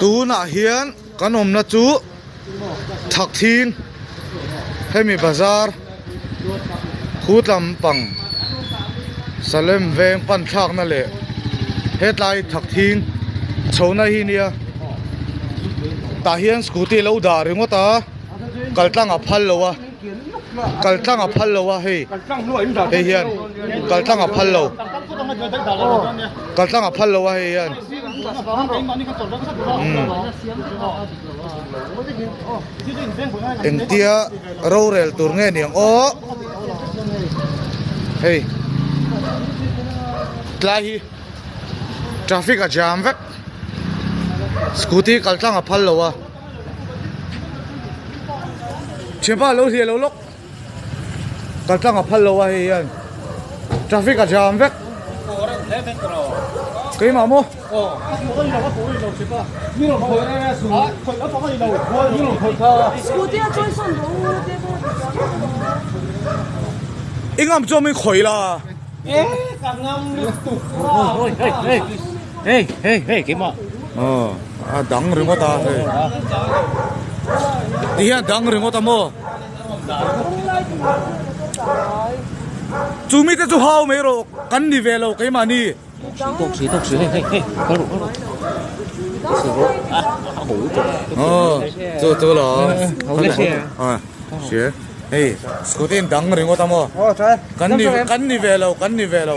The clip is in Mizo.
Tunah hian kan awmna chu Thakthing hemi bazar khutlam pang Salem veng pan thlakna leh hetlai Thakthing chhohna hi nia tah hian scooty lo dah ringawt a kaltlang a phal lo a. Kal tlang a phal lo a hei hei hian kal tlang a phal lo kal tlang a phal lo a hei hian umm engtia rorel tur nge niang aw hei tlai hi traffic a jam vek scooty kal tlang a phal lo a. Thianpa lo hliah lo lawk kal tlang a phal lo a hei hian traffic a jam vek keimah maw i ngam chuan min khawih la aw. A dang ringawt a hei ti hian a dang ringawt a maw chu mite chu hau mai rawh kan ni ve lo keimahni aw chu chu lo hria hei scooty in dang ringawt a maw kan ni kan ni ve lo kan ni ve lo.